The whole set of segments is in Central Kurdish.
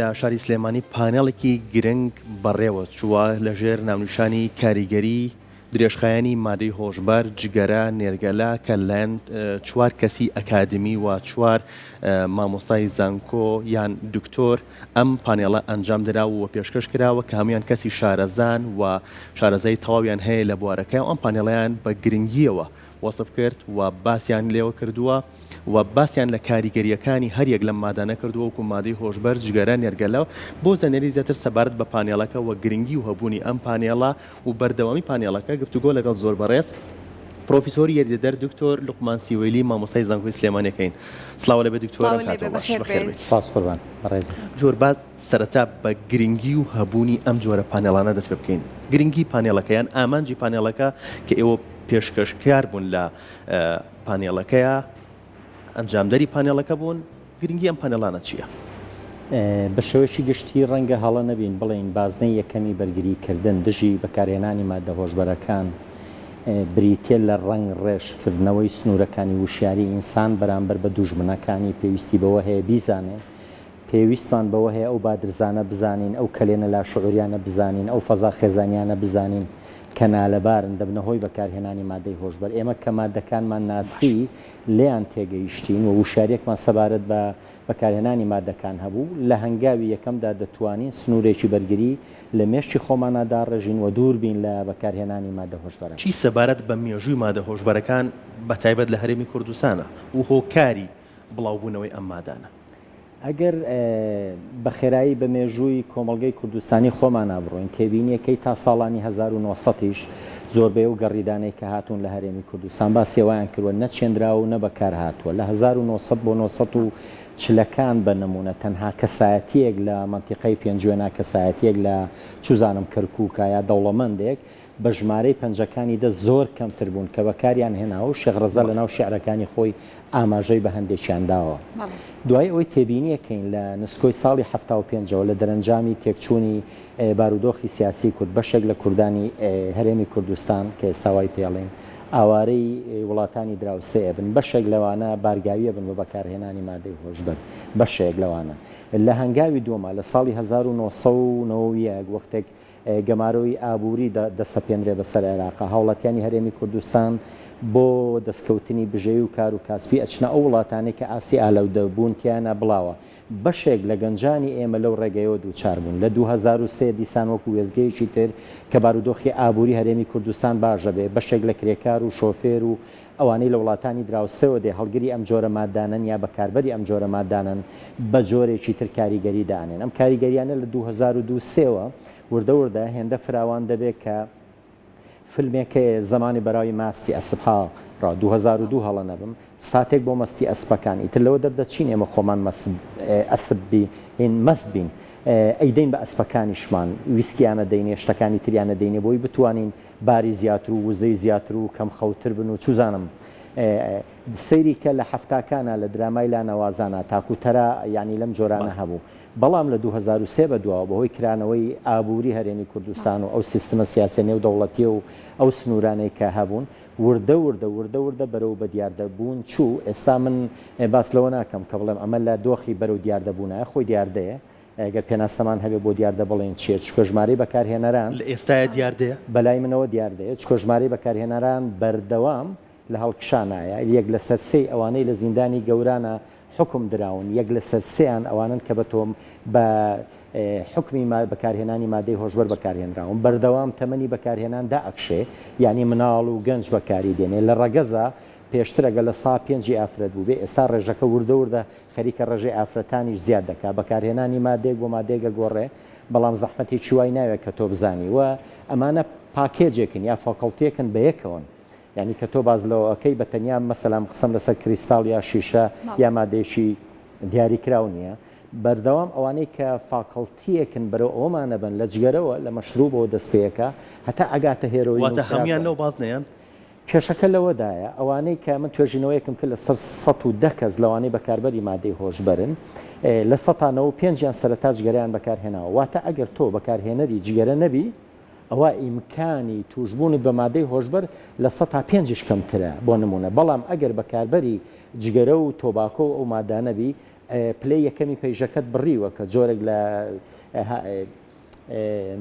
لە شاری سلێمانی پانێڵێکی گرنگ بەڕێوە چووە لەژێر ناونیشانی کاریگەری درێژخایەنی مادەی هۆشبەر، جگەرە، نێرگەلە کە لەلایەن چوار کەسی ئەکادمی و چوار مامۆستای زانکۆ یان دکتۆر ئەم پانێڵە ئەنجام درا و پێشکەش کراوە کە هەموویان کەسی شارەزان و شارەزای تەواویان هەیە لە بوارەکە و ئەم پانێڵیان بە گرنگیەوە وەسف کرد و باسیان لێوە کردووە و باسیان لە کاریگەرییەکانی هەریەک لەم مادانە کردووە وەکو مادەی هۆشبەر، جگەرە، نێرگەلە. بۆ زانیاری زیاتر سەبارەت بە پانێڵەکە و گرنگی و هەبوونی ئەم پانێڵە و بەردەوامی پانێڵەکە گفتوگۆ لەگەڵ زۆر بەڕێز پرۆفیسۆری یاریدەدەر دکتۆر لوقمان سیوەیلی مامۆستای زانکۆی سلێمانی ئەکەین. سڵاو لێبێ دکتۆر ئەم سڵاو لێبێ کاتەوە باش بەخێر بەخێر بێیت. بێیت. سپاس قوربان بەڕێزی. دکتۆر با سەرەتا بە گرنگی و هەبوونی ئەم جۆرە پانێڵانە دەست پێ بکەین. گرنگی پانێڵەکە یان ئامانجی پانێڵەکە کە ئێوە پێشکەشکار بوون لە پانێڵەکەیا، ئەنجامدەری پانێڵەکە بوون، گرنگی ئەم پانێڵانە چییە؟ بە شێوەیەکی گشتی ڕەنگە هەڵە نەبین بڵێین بازنەی یەکەمی بەرگری کردن دژی بەکارهێنانی ماددە هۆشبەرەکان بریتیە لە ڕەنگ ڕێژ کردنەوەی سنوورەکانی وشیاری ئینسان بەرامبەر بە دوژمنەکانی پێویستی بەوە هەیە بیزانێ پێویستمان بەوە هەیە ئەو بادرزانە بزانین، ئەو کەلێنە لاشعوریانە بزانین، ئەو فەزا خێزانیانە بزانین کە نالەبارن، دەبنە هۆی بەکارهێنانی مادەی هۆشبەر. ئێمە کە مادەکانمان ناسی، لێیان تێگەیشتین و وشیارییەکمان سەبارەت بە بەکارهێنانی مادەکان هەبوو، لە هەنگاوی یەکەمدا دەتوانین سنوورێکی بەرگری لە مێشکی خۆمانا داڕێژین و دوور بین لە بەکارهێنانی مادە هۆشبەرەکان. چی سەبارەت بە مێژووی مادە هۆشبەرەکان بەتایبەت لە هەرێمی کوردستانە و هۆکاری بڵاوبوونەوەی ئەم مادانە؟ ئەگەر بە خێرایی بە مێژووی کۆمەڵگەی کوردستانی خۆمانا بڕۆین، تێبینیەکەی تا ساڵانی 1900 یش زۆربەی ئەو گەڕیدانەی کە هاتوون لە هەرێمی کوردستان باسی ئەوەیان کردووە نە چێندراوە و نە بەکار هاتووە. لە 1900 بۆ 940 ەکان بە نموونە تەنها کەسایەتییەک لە مەنتیقەی پێنجوێنا، کەسایەتییەک لە چوزانم کەرکووکا یا دەوڵەمەندێک بە ژمارەی پەنجەکانی دەست زۆر کەمتر بوون کە بەکاریان هێناوە و شێخ ڕەزا لەناو شیعرەکانی خۆی ئاماژەی بە هەندێکیان داوە. دوای ئەوەی تێبینیەکەین لە نسکۆی ساڵی 75ەوە لە دەرەنجامی تێکچوونی بارودۆخی سیاسی کورد بەشێک لە کوردانی هەرێمی کوردستان کە ئێستا وای پێڵێن ئاوارەی وڵاتانی دراوسێ ئەبن بەشێک لەوانە بارگاوی ئەبن بە بەکارهێنانی مادەی هۆشبەر بەشێک لەوانە لە هەنگاوی دووەما لە ساڵی 1991 وەختێک گەمارۆی ئابووری دەسەپێنرێ بەسەر عێراقا، هاوڵاتیانی هەرێمی کوردستان بۆ دەستکەوتنی بژێوی و کار و کاسپی ئەچنە ئەو وڵاتانەی کە ئاستی ئالودەبوون تیایانا بڵاوە. بەشێک لە گەنجانی ئێمە لەو ڕێگەیەوە دووچار بوون. لە 2003 دیسان وەکو وێستگەیەکی تر کە بارودۆخی ئابووری هەرێمی کوردستان باش ئەبێ، بەشێک لە کرێکار و شۆفێر و ئەوانەی لە وڵاتانی دراوسێوە دێ هەڵگری ئەم جۆرە مادانەن یا بەکاربەری ئەم جۆرە مادانەن بە جۆرێکی تر کاریگەری دائەنێن. ئەم کاریگەریانە لە 2002 سێوە وردە وردە هێندە فراوان دەبێ کە فیلمێک هەیە زمانی برای مستی اسبها را 2002 هەڵە نەبم ساتێک بۆ مەستی ئەسپەکان ئیتر لەوە دەردەچین ئێمە خۆمان ئەسپ بین مەست بین ئەیدەین بە ئەسپەکانیشمان ویسکیانە دەینێ شتەکانی تریانە دەینێ بۆی بتوانین باری زیاتر و وزەی زیاتر و کەم خەوتر بن و چوزانم سەیری کە لە حەفتاکانا لە درامای لانەوازانا تاکو تەرا یانی لەم جۆرانە هەبوو بەڵام لە 2003 بە دواوە بەهۆی کرانەوەی ئابووری هەرێمی کوردستان و ئەو سیستمە سیاسیە نێو دەوڵەتیە و ئەو سنوورانەی کە هەبوون وردە وردە وردە وردە بەرەو بە دیاردە بوون چوو ئێستا من باس لەوە ناکەم کە بڵێم ئەمە لە دۆخی بەرەو دیاردە بوونایە خۆی دیاردەیە گەر پێناسەمان هەبێ بۆ دیاردە بڵێین چیە؟ چونکە ژمارەی بەکارهێنەران. لە ئێستایا دیاردەیە؟ بەلای منەوە دیاردەیە، چونکە ژمارەی بەکارهێنەران بەردەوام لە هەڵکشانایە، یەک لەسەر سێی ئەوانەی لە زیندانی گەورانا حوکم دراون، یەک لەسەر سێیان ئەوانەن کە بە تۆم بە حوکمی بەکارهێنانی مادەی هۆشبەر بەکارهێنراون، بەردەوام تەمەنی بەکارهێنان دائەکشێ، یانی مناڵ و گەنج بەکاری دێنێ، لە ڕەگەزا پێشتر ئەگەر لە سا پێنجی ئافرەت بووبێ، ئێستا ڕێژەکە وردە وردە خەریکە ڕێژەی ئافرەتانیش زیاد دەکا، بەکارهێنانی مادەیەک بۆ مادەیەک ئەگۆڕێ، بەڵام زەحمەتێکی وای ناوێ کە تۆ بزانی و ئەمانە پاکێجێکن یا فاکەڵتیەکن بەیەکەوەن. یانی کە تۆ باس لەوە ئەکەی بە تەنیا مەسەلەن قسەم لەسەر کریستاڵ یا شیشە یا مادەیەکی دیاریکراو نییە، بەردەوام ئەوانەی کە فاکەڵتیەکن بەرەو ئەوەمان ئەبەن لە جگەرەوە لە مەشروبەوە دەست پێ ئەکا هەتا ئەگاتە هێرۆین و واتە هەموویان کراکەوە. لەو بازنەیەن؟ کێشەکە لەوەدایە ئەوانەی کە من توێژینەوەیەکم کرد لەسەر 110 کەس لەوانەی بەکاربەری مادەی هۆشبەرن لە سەتا 95 یان سەرەتا جگەرەیان بەکارهێناوە واتە ئەگەر تۆ بەکارهێنەری جگەرە نەبی ئەوا ئیمکانی توشبوونت بە مادەی هۆشبەر لە سەتا پێنجیش کەمترە بۆ نمونە بەڵام ئەگەر بەکاربەری جگەرە و tobacco و ئەو مادانە بی. پلەی یەکەمی پەیژەکەت بڕیوە کە جۆرێک لە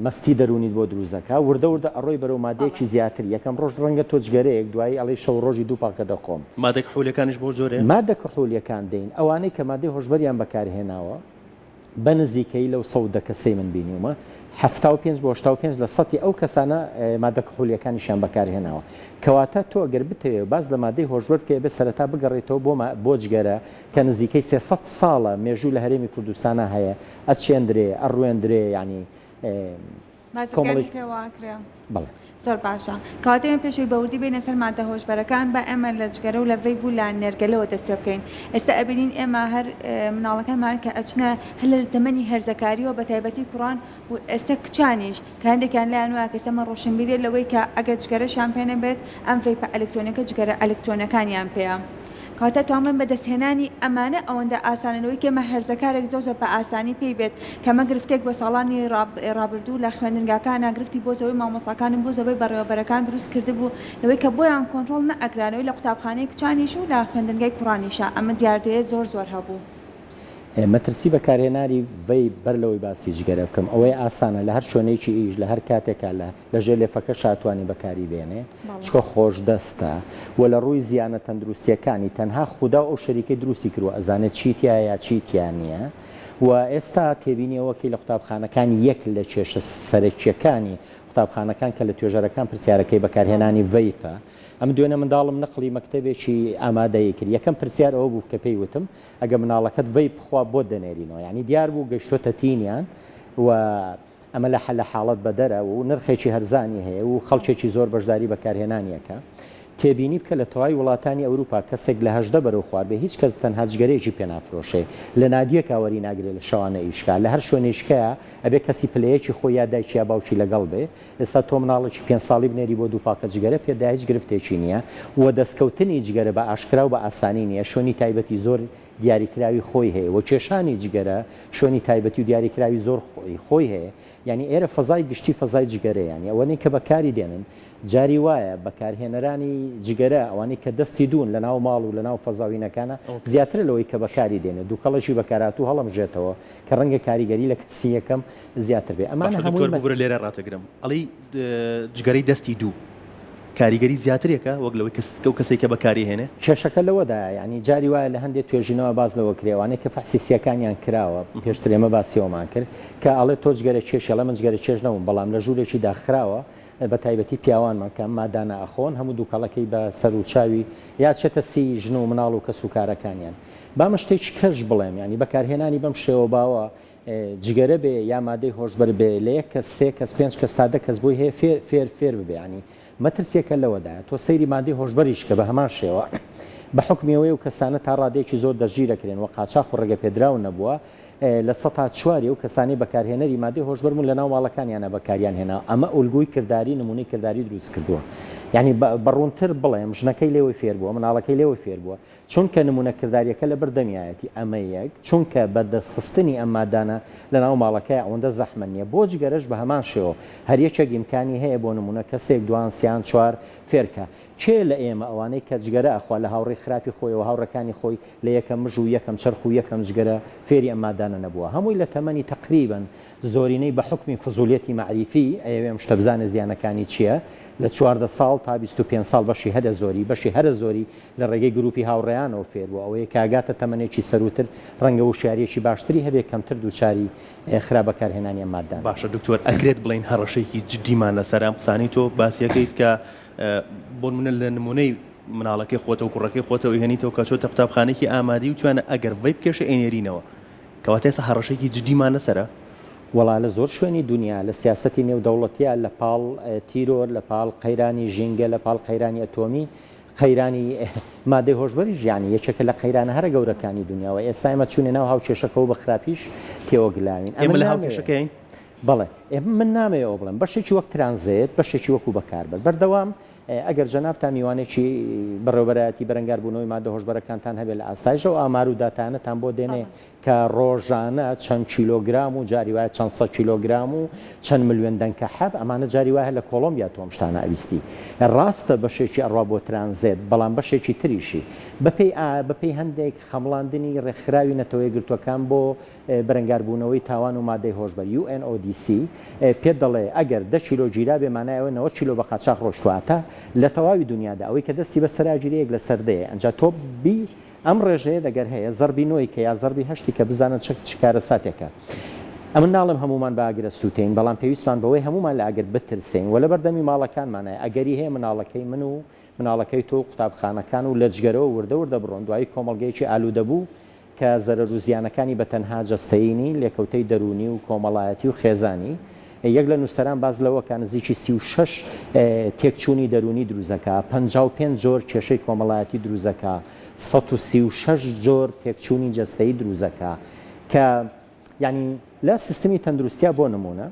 مەستی دەروونیت بۆ دروست دەکا، وردە وردە ئەڕۆی بەرەو مادەیەکی زیاتر، یەکەم ڕۆژ ڕەنگە تۆ جگەرەیەک، دوایی ئەڵێی شەو ڕۆژی دوو پاکە دەخۆم. مادە کحولیەکانیش بەو جۆرەیە؟ مادە کحولیەکان دێین، ئەوانەی کە مادەی هۆشبەریان بەکار هێناوە بە نزیکەیی لەو 110 کەسەی من بینیومە، 75 بۆ 85 لە سەتی ئەو کەسانە مادە کحولیەکانیشیان بەکار هێناوە. کەواتە تۆ گەر بتەوێ باس لە مادەی هۆشبەر بکەی ئەبێ سەرەتا بگەڕێیتەوە بۆ بۆ جگەرە کە نزیکەی 300 ساڵە مێژوو لە هەرێمی کوردستانا هەیە، ئەچێندرێ، ئەڕوێندرێ، یانی بازرگانی پێوە ئەکرێ. بەڵێ. زۆر باشە. کەواتە ئێمە پێش ئەوەی بە وردی بێینە سەر ماددە هۆشبەرەکان، با ئێمە لە جگەرە و لە vape و لە نێرگەلەوە دەست پێ بکەین. ئێستا ئەبینین ئێمە هەر مناڵەکانمان کە ئەچنە هەر لە تەمەنی هەرزەکارییەوە بە تایبەتی کوڕان و ئێستا کچانیش کە هەندێکیان لایان وایە کە ئێستا ئەمە ڕۆشنبیریە لەوەی کە ئەگەر جگەرەشیان پێ نەبێت ئەم vape ە ئەلکترۆنیەکە جگەرە ئەلکترۆنەکانیان پێیە. کەواتە توان بڵێم بەدەستهێنانی ئەمانە ئەوەندە ئاسانە لەوەی کە ئێمە هەرزەکارێک زۆر زۆر بە ئاسانی پێی بێت کە ئەمە گرفتێک بۆ ساڵانی ڕابردوو لە خوێندنگاکانا گرفتی بۆ زۆربەی مامۆستاکان و بۆ زۆربەی بەڕێوەبەرەکان دروست کردبوو لەوەی کە بۆیان کۆنتڕۆڵ نەئەکرا لەوەی لە قوتابخانەی کچانیش و لە خوێندنگای کوڕانیشا ئەمە دیاردەیە زۆر زۆر هەبوو. مەترسی بەکارهێنانی vape بەر لەوەی باسی جگەرە بکەم ئەوەیە ئاسانە لە هەر شوێنێکی ئیش لە هەر کاتێکا لە لە ژێر لێفەکەشا ئەتوانی بەکاری بێنێ چکە خۆش دەستە وە لە ڕووی زیانە تەندروستیەکانی تەنها خودا و ئەو شەریکەی دروستی کردوە ئەزانێت چی تیایە یا چی تیا نیە وە ئێستا تێبینی ئەوە کەی لە قوتابخانەکان یەک لە کێشە سەرەکیەکانی قوتابخانەکان کە لە توێژەرەکان پرسیارەکەی بەکارهێنانی vape ە ئەمن دوێنێ منداڵم نەقڵی مەکتەبێکی ئامادەیی کرد یەکەم پرسیار ئەوە بوو کە پێی وتم ئەگە مناڵەکەت vape بخوا بۆت دەنێرینەوە یانی دیار بوو گەیشتۆتە تینیان و ئەمە لە لە حاڵەت بەدەرە و نرخێکی هەرزانی هەیە و خەڵکێکی زۆر بەشداری بەکارهێنانی ئەکا. تێبینی بکە لە تەواوی وڵاتانی ئەوروپا کەسێک لە 18 بەرەو خوار بێ هیچ کەس تەنها جگەرەیەکی پێ نافرۆشێ لە نادیەکا وەری ناگرێ لە شەوانە ئیش کا لە هەر شوێنێکیکەیا ئەبێ کەسی پلە یەکی خۆی یا دایکی یا باوکی لەگەڵ بێ ئێستا تۆ مناڵێکی پێنج ساڵی بنێری بۆ دوو پاکە جگەرە پێت دا هیچ گرفتێکی نیە و دەستکەوتنی جگەرە بە ئاشکرا و بە ئاسانی نیە شوێنی تایبەتی زۆر دیاریکراوی خۆی هەیە و کێشانی جگەرە شوێنی تایبەتی و دیاریکراوی زۆر خۆی هەیە یانی ئێرە فەزای گشتی فەزای جگەرەیە یانی ئەوەنەی کە بەکاری دێنن جاری وایە بەکارهێنەرانی جگەرە ئەوانەی کە دەستی دوون لە ناو ماڵ و لە ناو فەزا و هینەکانە زیاترە لەوەی کە بەکاری دێنێ دووکەڵێکی بەکارهاتوو هەڵەمژێتەوە کە ڕەنگە کاریگەری لە کەسی یەکەم زیاتر بێ ئەمانە باشە دکتۆر هەمووی مە ببورە لێرە ڕاتەگرم ئەڵێی جگەرەی دەستی دوو کاریگەری زیاترێکە وەک لەوەی کەس ئەو کەسەی کە بەکاری هێنێ؟ کێشەکە لەوەدایە یانی جاری وایە لە هەندێ توێژینەوە باس لەوە کرێ ئەوانەی کە فەحسی سیەکانیان کراوە پێشتر ئێمە باسی ئەوەمان کرد کە ئەڵێ تۆ جگەرە کێشی ئەڵێ من جگەرە کێش نەبووم بەڵام لە ژوورێکی داخراوە بە تایبەتی پیاوانمان کە ئەم مادانە ئەخۆن هەموو دووکەڵەکەی بە سەر و چاوی یا چێتە سی ژن و مناڵ و کەس و کارەکانیان با من شتێکی کەش بڵێم یانی بەکارهێنانی بەم شێوە باوە جگەرە بێ یا مادەی هۆشبەر بێ لە یەک کەس سێ کەس پێنج کەس تا دە کەس بۆی هەیە فێر فێر فێر ببێ یانی مەترسیەکە لەوەدایە تۆ سەیری مادەی هۆشبەریش کە بە هەمان شێوە بە حوکمی ئەوەی ئەو کەسانە تا ڕادەیەکی زۆر دەستگیرەکرێن و قاچاخ و ڕێگەپێدراو نەبووە لە سەتا چواری ئەو کەسانەی بەکارهێنەری مادەی هۆشبەر بوون لەناو ماڵەکانیانە بەکاریان هێناوە ئەمە ئولگوی کرداری نمونەی کرداری دروست کردووە یانی بە ڕوونتر بڵێم ژنەکەی لێوەی فێر بووە مناڵەکەی لێوەی فێر بووە چونکە نمونە کرداریەکە لەبەر دەمیایەتی ئەمە یەک، چونکە بەردەستخستنی ئەم مادانە لەناو ماڵەکەیا ئەوەندە زەحمەت نیە، بۆ جگەرەش بەهەمان شێوە هەر یەکێک ئیمکانی هەیە بۆ نمونە کەسێک دوان سیان چوار فێرکا. کێ لە ئێمە ئەوانەی کە جگەرە ئەخوا لە هاوڕێی خراپی خۆیەوە هاوڕێکانی خۆی لە یەکەم مژ و یەکەم چەرخ و یەکەم جگەرە فێری ئەم مادانە نەبووە؟ هەمووی لە تەمەنی تەقریبەن زۆرینەی بە حوکمی فزولیەتی مەعریفی ئەیەوێ ئەم شتە بزانێ زیانەکانی چیە لە 14 ساڵ تا 25 ساڵ بەشی هەرە زۆری بەشی هەرە زۆری لە ڕێگەی گروپی هاوڕێیانەوە فێر بووە، ئەوەیە کە ئەگاتە تەمەنێکی سەرووتر ڕەنگە وشیارییەکی باشتری هەبێ کەمتر دووچاری خراپ بەکارهێنانی ئەم ماددانە. باشە دکتۆر ئەکرێت بڵێین هەڕەشەیەکی جدیمان لەسەرە ئەم قسانەی تۆ باسی ئەکەیت کە بۆ نمونە لە نمونەی مناڵەکەی خۆتەوە کوڕەکەی خۆتەوە ئەیهێنیتەوە کە چۆتە قوتابخانەیەکی ئامادەی وتویانە ئەگەر vape بکێشێ ئەینێرینەوە کەواتە ئێستا هەڕەشەیەکی جدیمان لەسەرە؟ وەڵا لە زۆر شوێنی دونیا لە سیاسەتی نێودەوڵەتیا لە پاڵ تیرۆر لە پاڵ قەیرانی ژینگە لە پاڵ قەیرانی ئەتۆمی قەیرانی مادەی هۆشبەریش یانی یەکێکە لە قەیرانە هەرە گەورەکانی دونیا و ئێستا ئێمە چوونە ناو هاوکێشەکەوە بە خراپیش تێوەگلاوین. ئێمە لە هاوکێشەکەین؟ بەڵێ. ئێمە من نامەوێ ئەوە بڵێم. بەشێکی وەک ترانزێت، بەشێکی وەکو بەکاربەر. بەردەوام ئەگەر جەنابتان میوانێکی بەڕێوەبەرایەتی بەرەنگاربوونەوەی مادە هۆشبەرەکانتان هەبێ لە ئاسایش ئەو ئامار و داتایانەتان بۆ دێنێ. کە ڕۆژانە چەند کیلۆگرام و جاری وایە چەند سەد کیلۆگرام و چەند ملیۆن دەنکە حەب ئەمانە جاری وایە لە کۆڵۆمبیا تۆ ئەم شتانە ئەویستی ڕاستە بەشێکی ئەڕوا بۆ ترانزێت بەڵام بەشێکی تریشی بەپێی ئا بەپێی هەندێک خەمڵاندنی ڕێکخراوی نەتەوەیەکگرتووەکان بۆ بەرەنگاربوونەوەی تاوان و مادەی هۆشبەر، UNODC، پێت دەڵێ ئەگەر دە کیلۆ گیرابێ مانای ئەوەیە 90 کیلۆ بە قاچاخ ڕۆیشتووە هەتا لە تەواوی دونیادا ئەوەی کە دەستی بەسەرا گیرێ یەک لەسەر دەیە ئەنجا تۆ بی ئەم ڕێژەیەت ئەگەر هەیە زەربی نۆی کە یا زەربی هەشتی کە بزانە چ چ کارەساتێکە. ئەمن ناڵێم هەموومان بە ئاگر ئەسووتێین بەڵام پێویستمان بەوەی هەموومان لە ئاگر بترسێین و لەبەر دەمی ماڵەکانمانایە ئەگەری هەیە مناڵەکەی من و مناڵەکەی تۆ و قوتابخانەکان و لە جگەرەوە وردە وردە بڕۆن دوایی کۆمەڵگەیەکی ئالوودەبوو کە زەرەر و زیانەکانی بە تەنها جەستەیی نین، لێکەوتەی دەروونی و کۆمەڵایەتی و خێزانی. یەک لە نووسەران باس لەوە کا نزیکی 36 تێکچوونی دەروونی دروست ئەکا، 55 جۆر کێشەی کۆمەڵایەتی دروست ئەکا، 136 جۆر تێکچوونی جەستەیی دروست ئەکا کە یانی لە سیستمی تەندروستیا بۆ نموونە،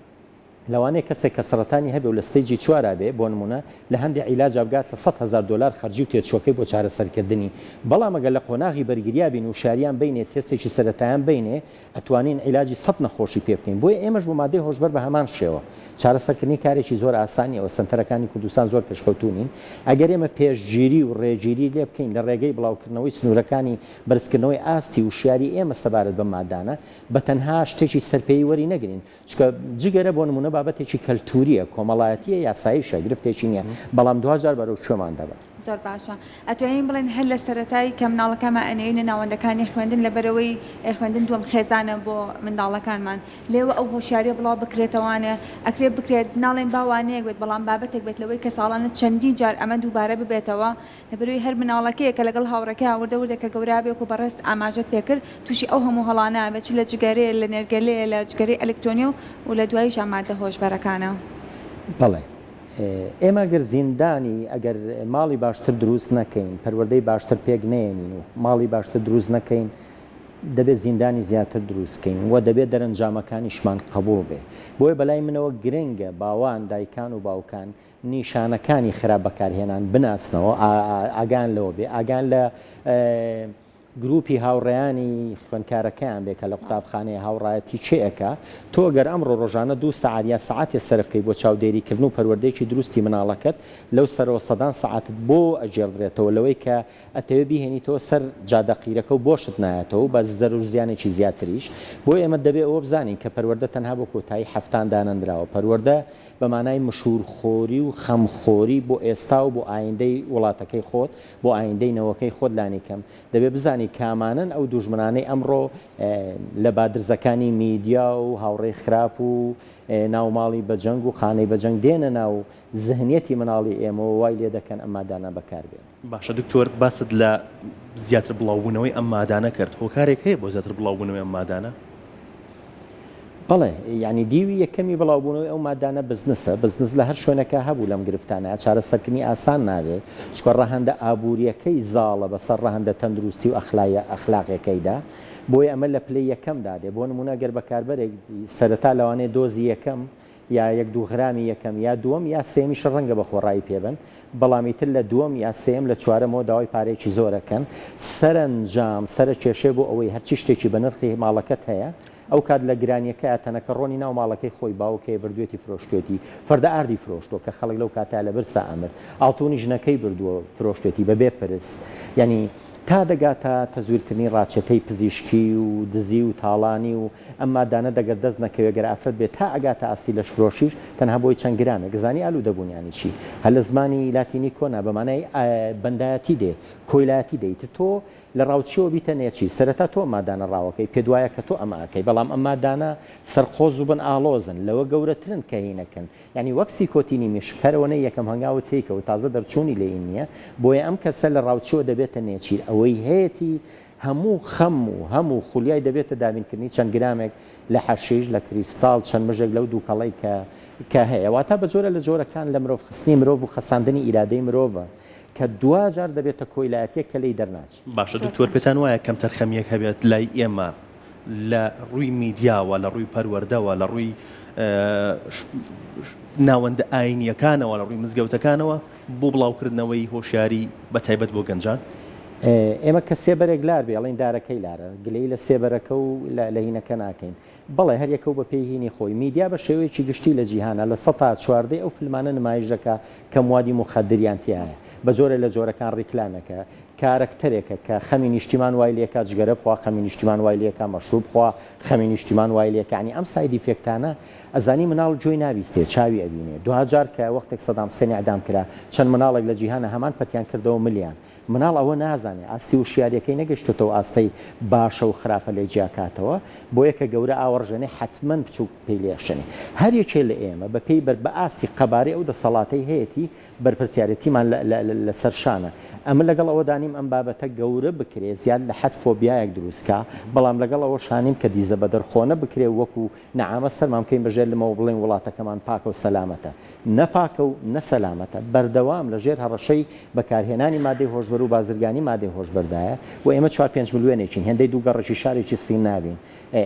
لەوانەیە کەسێک کە سەرەتانی هەبێ و لە stage ی چوارا بێ، بۆ نموونە لە هەندێ عیلاجا بگاتە 100,000 دۆلار خەرجی و تێچووەکەی بۆ چارەسەرکردنی، بەڵام ئەگەر لە قۆناغی بەرگریا بین و وشیاریان بەینێ تێستێکی سەرەتایان بەینێ ئەتوانین عیلاجی سەد نەخۆشی پێ بکەین، بۆیە ئێمەش بۆ مادەی هۆشبەر بە هەمان شێوە. چارەسەرکردنی کارێکی زۆر ئاسان نییە و سەنتەرەکانی کوردستان زۆر پێشکەوتوو نین، ئەگەر ئێمە پێشگیری و ڕێگیری لێ بکەین لە ڕێگەی بڵاوکردنەوەی سنوورەکانی بەرزکردنەوەی ئاستی وشیاری ئێمە سەبارەت بەم مادانە بە تەنها شتێکی سەرپێیی وەری نەگرین، چونکە جگەرە بۆ نموونە بابەتێکی کەلتوورییە، کۆمەڵایەتییە، یاساییشە، گرفتێکی نییە، بەڵام دواجار بەرەو کوێمان دەبات؟ زۆر باشە. ئەتوانین بڵێین هەر لە سەرەتای کە مناڵەکانمان ئەنێرینە ناوەندەکانی خوێندن لەبەرئەوەی خوێندن دووەم خێزانە بۆ منداڵەکانمان لێوە ئەو هۆشیاریە بڵاو بکرێتەوانێ ئەکرێ بکرێت ناڵێین با وانەیەک بێت بەڵام بابەتێک بێت لەوەی کە ساڵانە چەندین جار ئەمە دووبارە ببێتەوە لەبەرئەوەی هەر مناڵەکەیە کە لەگەڵ هاوڕێکەیا وردە وردە کە گەورە ئەبێ وەکو بەڕێزت ئاماژەت پێکرد توشی ئەو هەموو هەڵانە ئەبێت چ لە جگەرەیە لە نێرگەلەیە لە جگەرەی ئەلکترۆنیە و لە دواییشا ماددە هۆشبەرەکانە. بەڵێ ئێمە گەر زیندانی ئەگەر ماڵی باشتر دروست نەکەین پەروەردەی باشتر پێک نەیەنین و ماڵی باشتر دروست نەکەین دەبێت زیندانی زیاتر دروست کەین و دەبێت دەرەنجامەکانیشمان قبوڵ بێ بۆیە بەلای منەوە گرنگە باوان دایکان و باوکان نیشانەکانی خراپ بەکارهێنان بناسنەوە، ئاگایان لەوە بێ، ئاگایان لە گروپی هاوڕێیانی خوێندکارەکەیان بێ کە لە قوتابخانەیە هاوڕایەتی کێ ئەکا، تۆ گەر ئەمڕۆ ڕۆژانە دوو سەعات یا سەعاتێ سەرف کەی بۆ چاودێریکردن و پەروەردەیەکی دروستی مناڵەکەت، لەو سەرەوە سەدان سەعاتت بۆ ئەگێڕدرێتەوە لەوەی کە ئەتەوێ بیهێنیتەوە سەر جادە قیرەکە و بۆشت نایەتەوە و بە زەرەر و زیانێکی زیاتریش، بۆیە ئێمە دەبێ ئەوە بزانین کە پەروەردە تەنها بۆ کۆتایی حەفتان دانەنراوە، پەروەردە بە مانای مشوورخۆری و خەمخۆری بۆ ئێستا و بۆ ئایندەی وڵاتەکەی خۆت، بۆ ئایندەی نەوەکەی خۆت لانیکەم دەبێ بزانی کامانەن ئەو دوژمنانەی ئەمڕۆ لە بادرزەکانی میدیا و هاوڕێی خراپ و ناو ماڵی بە جەنگ و خانەی بە جەنگ دێنە ناو زهنیەتی مناڵی ئێمەوە وای لێ دەکەن ئەم مادانە بەکار بێنن. باشە دکتۆر باست لە زیاتر بڵاوبوونەوەی ئەم مادانە کرد، هۆکارێک هەیە بۆ زیاتر بڵاوبوونەوەی ئەم مادانە؟ بەڵێ، یانی دیوی یەکەمی بڵاوبوونەوەی ئەو مادانە بزنسە، بزنس لە هەر شوێنێکا هەبوو لەم گرفتانە، چارەسەرکردنی ئاسان نابێ، چونکە ڕەهەندە ئابوورییەکەی زاڵە بەسەر ڕەهەندە تەندروستی و ئەخلاقیەکەیدا، بۆیە ئەمە لە پلەی یەکەمدا دێ، بۆ نموونە گەر بەکاربەرێک سەرەتا لەوانەیە دۆزی یەکەم یا یەک دوو غرامی یەکەم یا دووەم یا سێیەمیش ڕەنگە بە خۆڕایی پێ بەن، بەڵام ئیتر لە دووەم یا سێیەم لە چوارەمەوە داوای پارەیەکی زۆر ئەکەن، سەرەنجام سەرە کێشەیە بۆ ئەوەی هەرچی شتێکی بە نرخی ماڵەکەت هەیە ئەو کات لە گرانیەکەیا تەنەکە ڕۆنی ناو ماڵەکەی خۆی باوک هەیە بردوێتی فرۆشتوێتی فەردە ئاردی فرۆشتوە کە خەڵک لەو کاتەیا لە برسا ئەمرد ئاڵتونی ژنەکەی بردووە فرۆشتوێتی بەبێ پرس یانی تا دەگاتە تەزویرکردنی ڕاچەتەی پزیشکی و دزی و تاڵانی و ئەم مادانە دەگەر دەست نەکەوێ گەر ئافرەت بێ تا ئەگاتە ئاستی لەشفرۆشیش تەنها بۆی چەند گرامێک زانی ئالوودەبوون یانی چی هەر لە زمانی لاتینی کۆنا بە مانای بەندایەتی دێ کۆیلایەتی دێ ئیتر تۆ لە ڕاوچیەوە بیتە نێچیر سەرەتا تۆ ئەم مادانە ڕاوەکەی پێت وایە کە تۆ ئەمە ئەکەی بەڵام ئەم مادانە سەرقۆز و بن ئاڵۆزن لەوە گەورەترن کە هینەکەن یانی وەک سیکۆتینی مشک هەر ئەوەنەی یەکەم هەنگاوت تێیکەوت تازە دەرچوونی لێی نییە بۆیە ئەم کەسە لە ڕاوچیەوە دەبێتە نێچیر ئەوەی هەیەتی هەموو خەم و هەم و خولیای دەبێتە دابینکردنی چەند گرامێک لە حەشیش، لە کریستاڵ، چەند مژێک لەو دووکەڵەی کە کە هەیە. واتە بە جۆرە لە جۆرەکان لە مرۆڤ خستنی مرۆڤ و خەساندنی ئیرادەی مرۆڤە کە دواجار دەبێتە کۆیلایەتیەک کە لێی دەرناچی. باشە دکتۆر پێتان وایە کەمتەرخەمییەک هەبێت لای ئێمە لە ڕووی میدیاوە، لە ڕووی پەروەردەوە، لە ڕووی ناوەندە ئاینییەکانەوە، لە ڕووی مزگەوتەکانەوە بۆ بڵاوکردنەوەی هۆشیاری بە تایبەت بۆ گەنجان؟ ئێمە کە سێبەرێک لار بێ ئەڵێین دارەکەی لارە، گلەیی لە سێبەرەکە و لە هینەکە ناکەین. بەڵێ هەر یەکە و بە پێی هینی خۆی. میدیا بە شێوەیەکی گشتی لە جیهانا لە سەتا چواردەی ئەو فلمانە نمایش دەکا کە موادی موخەدریان تیایە. بە جۆرێ لە جۆرەکان ڕیکلامێکە. کارەکتەرێکە کە خەمی نیشتیمان وای لێکا جگەرە بخوا، خەمی نیشتیمان وای لێکا مەشروب بخوا، خەمی نیشتیمان وای لێکا. یانی ئەم side effect انە ئەزانی مناڵ گوێی نابیستێ چاوی ئەبینێ. دواجار کە وەختێک سەدام حسێن ئیعدام کرا چەند مناڵێک لە جیهانا هەمان پەتیان کردەوە ملیان. مناڵ ئەوە نازانێ، ئاستی وشیاریەکەی نەگەشتۆتە ئەو ئاستەی باشە و خراپە لێک جیاکاتەوە، بۆیە کە گەورە ئاوەڕژێنێ حەتمەن بچوک پێی لێ ئەشێنێ. هەر یەکێ لە ئێمە بە پێی بەر بە ئاستی قەبارەی ئەو دەسەڵاتەی هەیەتی بەرپرسیارێتیمان لە لە لە سەر شانە. ئەمن لەگەڵ ئەوەدا نیم ئەم بابەتە گەورە بکرێ زیاد لە حەد فۆبیایەک دروست کا، بەڵام لەگەڵ ئەوەشا نیم کە دیزە بەدەرخۆنە بکرێ و وەکوو نەعامە سەرمان بکەین بە ژێر لمەوە بڵێین وڵاتەکەمان پاکە و سەلامەتە. نە پاکە و نە سەلامەتە، بەردەوام لە ژێر هەڕەشەی بەکارهێنانی مادەی هۆشبەر و بازرگانی مادەی هۆشبەردایە و ئێمە چوار پێنج ملیۆنێکین، هێندەی دوو گەڕەکی شارێکی سین نابین.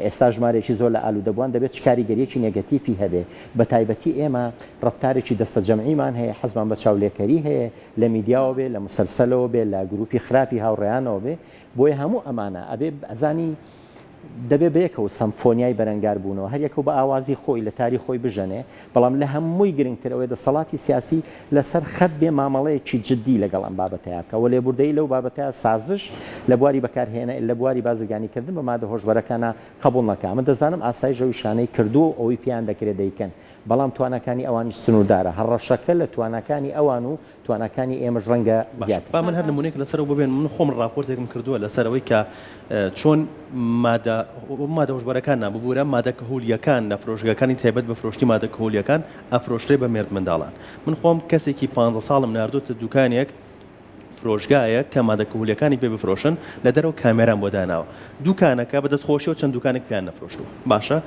ئێستا ژمارەیەکی زۆر لە ئالوودەبووان دەبێت چ کاریگەرییەکی نێگەتیفی هەبێ، بەتایبەتی ئێمە ڕەفتارێکی دەستەجەمعیمان هەیە، حەزمان بە چاولێکەری هەیە، لە میدیاوە بێ، لە موسەلسەلەوە بێ، لە گرووپی خراپی هاوڕێیانەوە بێ، بۆیە هەموو ئەمانە ئەبێ ئەزانی دەبێ بەیەکەوە سەمفۆنیای بەرەنگاربوونەوە، هەر یەکەو بە ئاوازی خۆی لە تاری خۆی بژەنێ، بەڵام لە هەمووی گرنگتر ئەوەیە دەسەڵاتی سیاسی لەسەر خەت بێ مامەڵەیەکی جددی لەگەڵ ئەم بابەتەیا بکا و لێبوردەیی لەو بابەتەیا سازش لە بواری بەکارهێنا لە بواری بازرگانیکردن بە مادە هۆشبەرەکانا قەبوڵ نەکا. من دەزانم ئاسایش ئەو ئیشانەی کردووە و ئەوەی پێیان دەکرێ دەیکەن، بەڵام تواناکانی ئەوانیش سنووردارە. هەڕەشەکە لە تواناکانی ئەوان و تواناکانی ئێمەش ڕەنگە باشە زیاتر با بێت. من هەر نمونەیەک لەسەر ئەو ببێنم، من خۆم ڕاپۆرتێکم کردووە لەسەر ئەوەی کە چۆن مادە مادە هۆشبەرەکان نا ببورە مادە کهولیەکان لە فرۆشگاکانی تایبەت بە فرۆشتنی مادە کهولیەکان ئەفرۆشرێ بە مێردمنداڵان. من خۆم کەسێکی پانزە ساڵم ناردۆتە دوکانێک فرۆشگایەک کە مادە کهولیەکانی پێ بفرۆشن لە دەرەوە کامێرام بۆ داناوە دوکانەکە بە دەستخۆشیەوە چەند دوکانێک پێیان نەفرۆشتووە باشە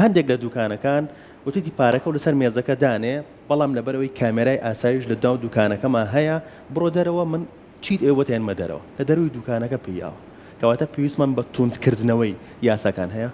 هەندێک لە دوکانەکان وتیتی پارەکەو لەسەر مێزەکە دانێ بەڵام لەبەرئەوەی کامێرای ئاسایش لە ناو دوکانەکەما هەیە بڕۆ دەرەوە من چیت ئەوێ بۆت هێنمە دەرەوە لە دەرەوەی دوکانەکە پێی یاوە کەواتە پێویستمان بە توند کردنەوەی یاساکان هەیە؟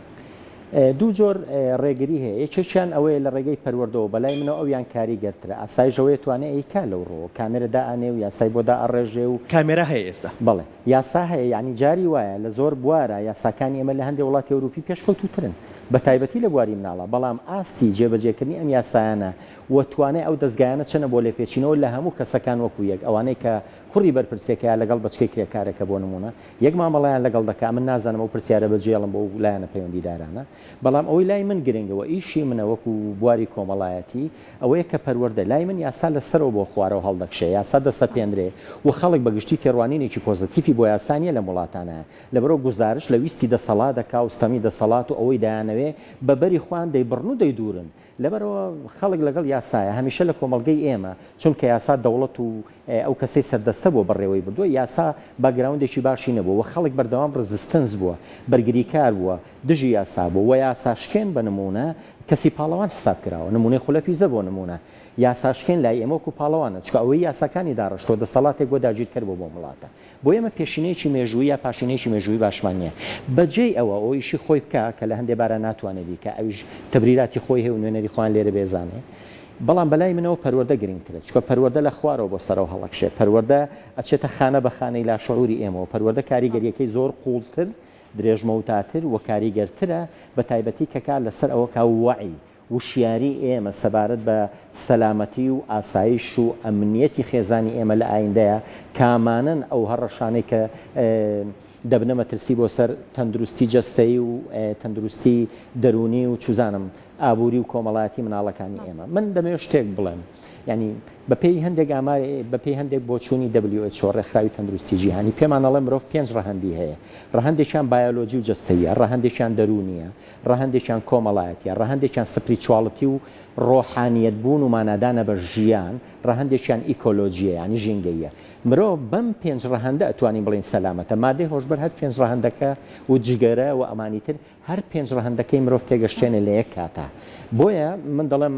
دوو جۆر ڕێگری هەیە یەکێکیان ئەوەیە لە ڕێگەی پەروەردەوە بەلای منەوە ئەویان کاریگەرترە ئاسایش ئەوەیە توانێ ئەیکا لەو ڕووەوە کامێرە دائەنێ و یاسای بۆ دائەڕێژێ و کامێرا هەیە ئێستا؟ بەڵێ یاسا هەیە یانی جاری وایە لە زۆر بوارا یاساکانی ئێمە لە هەندێ وڵاتی ئەوروپی پێشکەوتووترن بە تایبەتی لە بواری مناڵا بەڵام ئاستی جێبەجێکردنی ئەم یاسایانە و توانای ئەو دەزگایانە چەنە بۆ لێپێچینەوە لە هەموو کەسەکان وەکو یەک ئەوانەی کە کوڕی بەرپرسێکە یا لەگەڵ بەچکەی کرێکارێکە بۆ نموونە یەک مامەڵەیان لەگەڵ دەکا من نازانم ئەو پرسیارە بەجێڵم بۆ ئەو لایەنە پەیوەندیدارانە بەڵام ئەوەی لای من گرنگە و ئیشی منە وەکو بواری کۆمەڵایەتی ئەوەیە کە پەروەردە، لای من یاسا لە سەرەوە بۆ خوارەوە هەڵدەکشێ، یاسا دەسەپێنرێ و خەڵک بە گشتی تێڕوانینێکی پۆزەتیفی بۆ یاسا نییە لەم وڵاتانە، لەبەرئەوە گوزارشت لە ویستی دەسەڵات دەکا و ستەمی دەسەڵات و ئەوەی دەیانەوێ بە بەری خۆیان دەیبڕن و دەیدوورن. لەبەرئەوە خەڵک لەگەڵ یاسایە، هەمیشە لە کۆمەڵگەی ئێمە، چونکە یاسا دەوڵەت و ئەو کەسەی سەردەستە بووە بەڕێوەی بردووە، یاسا background ێکی باشی نەبووە و خەڵک بەردەوام resistance بووە، بەرگریکار بووە، دژی یاسا بووە و یاساشکێن بە نموونە کەسی پاڵەوان حساب کراوە، نموونەی خولە پیزە بۆ نموونە، یاساشکێن لای ئێمە وەکو پاڵەوانە، چونکە ئەوەی یاساکانی داڕشتووە دەسەڵاتێک بووە داگیرکەر بووە بۆم وڵاتە. بۆ ئێمە پێشینەیەکی مێژوویی یا پاشینەیەکی مێژوویی باشمان نییە. بە جێی ئەوە ئەو ئیشی خۆی بکا کە لە هەندێ بارا ناتوانێ بیکا، ئەویش تەبریراتی خۆی هەیە و نوێنەری خۆیان لێرە بێزانێ. بەڵام بەلای منەوە پەروەردە گرنگترە، چونکە پەروەردە لە خوارەوە بۆ سەرەوە هەڵەکشێ، پەروەردە ئەچێتە خانە بە خانەی لاشعوری ئێمەوە، پەروەردە کاریگەرییەکەی زۆر قووڵتر، درێژمەوداتر و کاریگەرترە، بەتایبەتی کە کار لەسەر ئەوە کا وەعی، وشیاری ئێمە سەبارەت بە سەلامەتی و ئاسایش و ئەمنیەتی خێزانی ئێمە لە ئایندەیا کامانەن ئەو هەڕەشانەی کە دەبنە مەترسی بۆ سەر تەندروستی جەستەیی و تەندروستی دەروونی و چوزانم ئابووری و کۆمەڵایەتی مناڵەکانی ئێمە. من دەمەوێت شتێک بڵێم یانی بە پێی هەندێک ئامار بە پێی هەندێک بۆچوونی WHO ڕێکخراوی تەندروستی جیهانی پێمان ئەڵێ مرۆڤ پێنج ڕەهەندی هەیە ڕەهەندێکیان بایۆلۆجی و جەستەییە ڕەهەندێکیان دەروونییە ڕەهەندێکیان کۆمەڵایەتیە، ڕەهەندێکیان spirituality و ڕۆحانیەت بوون و مانادانە بە ژیان، ڕەهەندێکیان ئیکۆلۆجیە یانی ژینگەییە. مرۆڤ بەم پێنج ڕەهەندە ئەتوانین بڵێین سەلامەتە. مادەی هۆشبەر هەر پێنج ڕەهەندەکە و جگەرە و ئەمانی تر هەر پێنج ڕەهەندەکەی مرۆڤ تێگەشتێنێ لە یەک کاتا. بۆیە من دەڵێم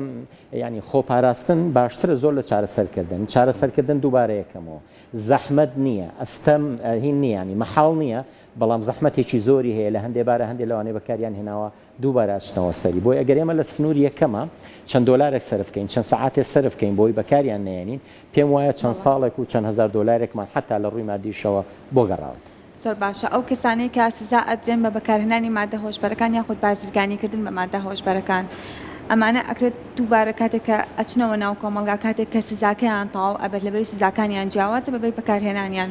یانی خۆپاراستن باشترە زۆر لە چارەسەرکردن. چارەسەرکردن دووبارەیەکەمەوە زەحمەت نییە، ئەستەم هین نییە یانی مەحاڵ نییە. بەڵام زەحمەتێکی زۆری هەیە لە هەندێ بارە هەندێ لەوانەی بەکاریان هێناوە دووبارە ئەچنەوە سەری بۆیە ئەگەر ئێمە لە سنوور یەکەما چەند دۆلارێک سەرف کەین چەند سەعاتێ سەرف کەین بۆی بەکاریان نەیەنین پێم وایە چەند ساڵێک و چەند هەزار دۆلارێکمان حەتا لە ڕووی مادیشەوە بۆ گەڕاوەتەوە. زۆر باشە ئەو کەسانەی کە سزا ئەدرێن بە بەکارهێنانی مادە هۆشبەرەکان یاخود بازرگانی کردن بە مادە هۆشبەرەکان ئەمانە ئەکرێت دووبارە کاتێک کە ئەچنەوە ناو کۆمەڵگا کاتێک کە سزاکەیان تەواو ئەبێت لەبەری سزاکانیان جیاوازە بەبەی بەکارهێنانیان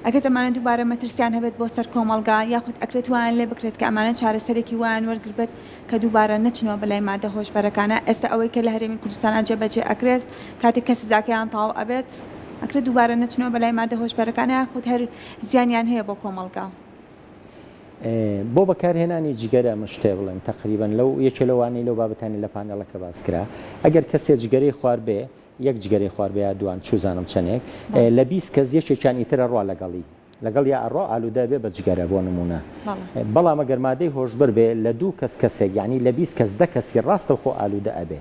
ئەکرێت ئەمانە دووبارە مەترسیان هەبێت بۆ سەر کۆمەڵگا یاخود ئەکرێت وایان لێ بکرێت کە ئەمانە چارەسەرێکی وایان وەرگربێت کە دووبارە نەچنەوە بەلای مادە هۆشبەرەکانە ئێستا ئەوەی کە لە هەرێمی کوردستانا جێبەجێ ئەکرێت کاتێک کە سزاکەیان تەواو ئەبێت ئەکرێت دووبارە نەچنەوە بەلای مادە هۆشبەرەکانە یاخود هەر زیانیان هەیە بۆ کۆمەڵگا. بۆ بەکارهێنانی جگەرە من شتێ بڵێم تەقریبەن لەو یەکێ لەوانەی لەو بابەتانی لە پانێڵەکە باس کرا ئەگەر کەسێ جگەرەی خواربێ یەک جگەرەی خواربێ یا دوان چوزانم چەنێک لە 20 کەس یەکێکیان ئیتر ئەڕوا لەگەڵی لەگەڵ یا ئەڕوا ئالوودە بێ بە جگەرە بۆ نمونە بەڵام ئەگەر مادەی هۆشبەر بێ لە دوو کەس کەسێک یعنی لە 20 کەس دە کەسی ڕاستەوخۆ ئالوودە ئەبێ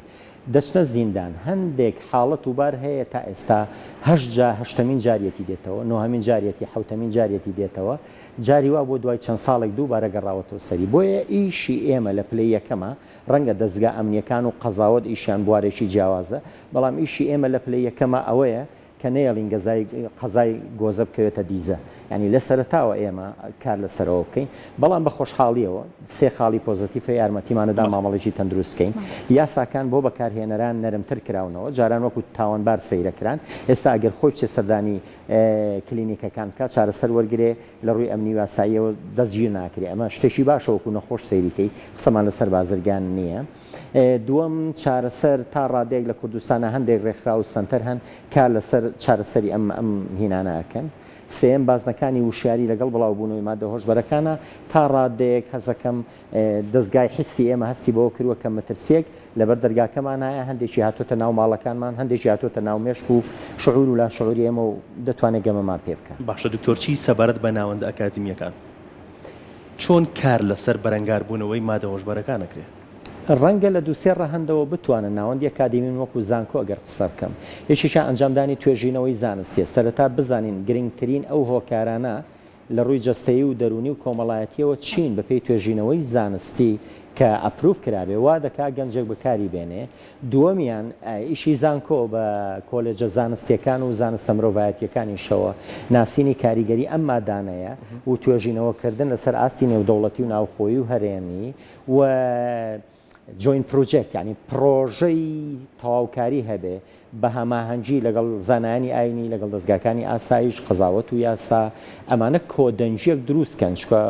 دەچنە زیندان، هەندێک حاڵەت و بار هەیە تا ئێستا هەشت جا هەشتەمین جاریەتی دێتەوە، نۆهەمین جاریەتی، حەوتەمین جاریەتی دێتەوە، جاری وا بووە دوای چەند ساڵێک دووبارە گەڕاوەتەوە سەری. بۆیە ئیشی ئێمە لە پلەی یەکەما، ڕەنگە دەزگا ئەمنییەکان و قەزاوەت ئیشیان بوارێکی جیاوازە، بەڵام ئیشی ئێمە لە پلەی یەکەما ئەوەیە کە نەیەڵین گەزای قەزای گۆزە بکەوێتە دیزە یانی لە سەرەتاوە ئێمە کار لەسەرەوە بکەین بەڵام بە خۆشحاڵیەوە سێ خاڵی پۆزەتیف هەیە یارمەتیمان ئەدا مامەڵەیەکی تەندروست بکەین یاساکان بۆ بەکارهێنەران نەرمتر کراونەوە جاران وەکو تاوانبار سەیرە کران ئێستا ئەگەر خۆی بچێت سەردانی کلینیکەکان بکات چارەسەر وەرگرێ لە ڕووی ئەمنی و یاساییەوە دەستگیر ناکرێ ئەمە شتێکی باشە وەکو نەخۆش سەیری کەی قسەمان لەسەر بازرگان نییە. دووەم، چارەسەر، تا ڕادەیەک لە کوردستانا هەندێک ڕێکخراو و سەنتەر هەن کار لەسەر چارەسەری ئەم ئەم هینانە ئەکەن. سێیەم، بازنەکانی وشیاری لەگەڵ بڵاوبوونەوەی مادە هۆشبەرەکانا تا ڕادەیەک هەست ئەکەم دەزگای حیسی ئێمە هەستی بەوە کردووە کە مەترسییەک لەبەر دەرگاکەمان هەیە، هەندێکی هاتۆتە ناو ماڵەکانمان، هەندێکی هاتۆتە ناو مێشک و شعور و لاشعوری ئێمە و دەتوانێت گەمەمان پێ بکا. باشە دکتۆر چی سەبارەت بە ناوەندە ئەکادیمییەکان؟ چۆن کار لەسەر بەرەنگاربوونەوەی مادە هۆشبەرەکان ئەکرێ؟ ڕەنگە لە دوو سێ ڕەهەندەوە بتوانن ناوەندی ئەکادیمی من وەکو زانکۆ ئەگەر قسە بکەم یەکێکیان ئەنجامدانی توێژینەوەی زانستیە سەرەتا بزانین گرنگترین ئەو هۆکارانە لە ڕووی جەستەیی و دەروونی و کۆمەڵایەتیەوە چین بەپێی توێژینەوەی زانستی کە approve کرابێ وا دەکا گەنجێک بەکاری بێنێ دووەمیان، ئیشی زانکۆ بە کۆلێجە زانستییەکان و زانستە مرۆڤایەتییەکانیشەوە ناسینی کاریگەری ئەم مادانەیە و توێژینەوەکردن لەسەر ئاستی نێودەوڵەتی و ناوخۆیی و هەرێمی و joint project یانی پڕۆژەی تەواوکاری هەبێ بە هەماهەنگی لەگەڵ زانایانی ئاینی لەگەڵ دەزگاکانی ئاسایش قەزاوەت و یاسا ئەمانە کۆدەنگییەک دروست کەن چونکە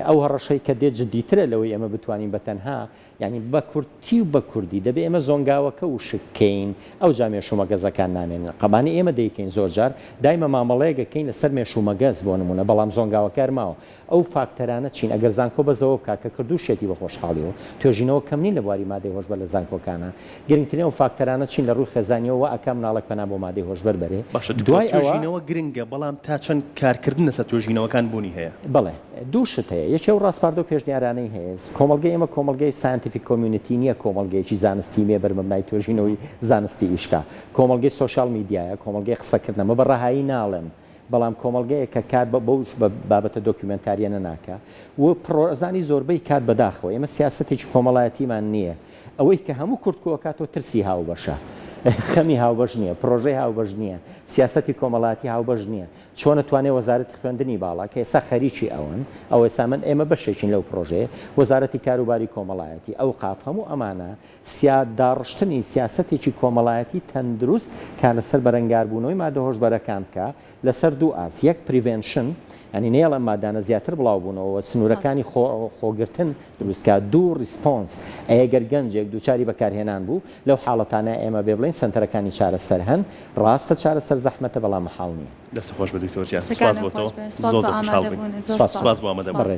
ئەو هەڕەشەی کە دێت جدیترە لەوەی ئێمە بتوانین بە تەنها یانی بە کورتی و بە کوردی دەبێ ئێمە زۆنگاوەکە وشک کەین ئەوجا مێش و مەگەزەکان نامێنن قەبانی ئێمە دەیکەین زۆر جار دایمە مامەڵەیەک ئەکەین لەسەر مێش و مەگەز بۆ نموونە بەڵام زۆنگاوەکە هەر ماوە ئەو فاکتەرانە چین ئەگەر زانکۆ بەس ئەوە بکا کە کردووشیەتی بە خۆشحاڵیەوە توێژینەوە کەم نین لە بواری مادەی هۆشبەر لە زانکۆکانا گرنگترین ئەو فاکتەرانە چین لە ڕووی خێزانیەوە وا ئەکا مناڵێک پەنا بۆ مادەی هۆشبەر بەرێ باشە دکتۆر دوای ئەوە توێژینەوە گرنگە بەڵام تا چەند کارکردن لەسەر توێژینەوەکان بوونی هەیە؟ بەڵێ دوو شت هەیە یەکێ ئەو ڕاسپاردە و پێشنیارانەی هەیە کۆمەڵگەی ئێمە کۆمەڵگەی scientific community نییە کۆمەڵگەیەکی زانستی نییە بەرمەبنای توێژینەوەی زانستی ئیش کا کۆمەڵگەی سۆشیال میدیایە کۆمەڵگەی قسەکردنە مە بە ڕەهایی ناڵێم بەڵام کۆمەڵگەیەک کە کار بە بەو بابەتە دۆکیومێنتارییانە ناکا و پڕۆزانی زۆربەی کات بەداخەوە ئێمە سیاسەتێکی کۆمەڵایەتیمان نییە ئەوەی کە هەموو کورد کۆکاتەوە ترسی هاوبەشە خەمی هاوبەش نییە پڕۆژەی هاوبەش نییە سیاسەتی کۆمەڵایەتی هاوبەش نییە چۆن ئەتوانێ وەزارەتی خوێندنی باڵا کە ئێستا خەریکی ئەوەن، ئەو ئێستا من ئێمە بەشێکین لەو پڕۆژەیە، وەزارەتی کاروباری کۆمەڵایەتی، ئەوقاف، هەموو ئەمانە سیا داڕشتنی سیاسەتێکی کۆمەڵایەتی تەندروست کار لەسەر بەرەنگاربوونەوەی مادە هۆشبەرەکان بکا لەسەر دوو ئاست، یەک prevention یانی نەیەڵێ ئەم مادانە زیاتر بڵاو بوونەوە و سنوورەکانی خۆ خۆگرتن دروست کا، دوو response ئەیەگەر گەنجێک دووچاری بەکارهێنان بوو لەو حاڵەتانە ئێمە بێ بڵێین سەنتەرەکانی چارەسەر هەن، ڕاستە چارەسەر زەحمەتە بەڵام مەحاڵ نییە. دەست خۆش بێت دکتۆر گیان سوپاس قسەکانت بۆ تۆ خۆش بێت سوپاس زۆر بۆ زۆر خۆشحاڵ بووین ئامادەبوونت زۆر سوپاس سوپاس سوپاس بۆ ئامادەبوونت. بەڕێز.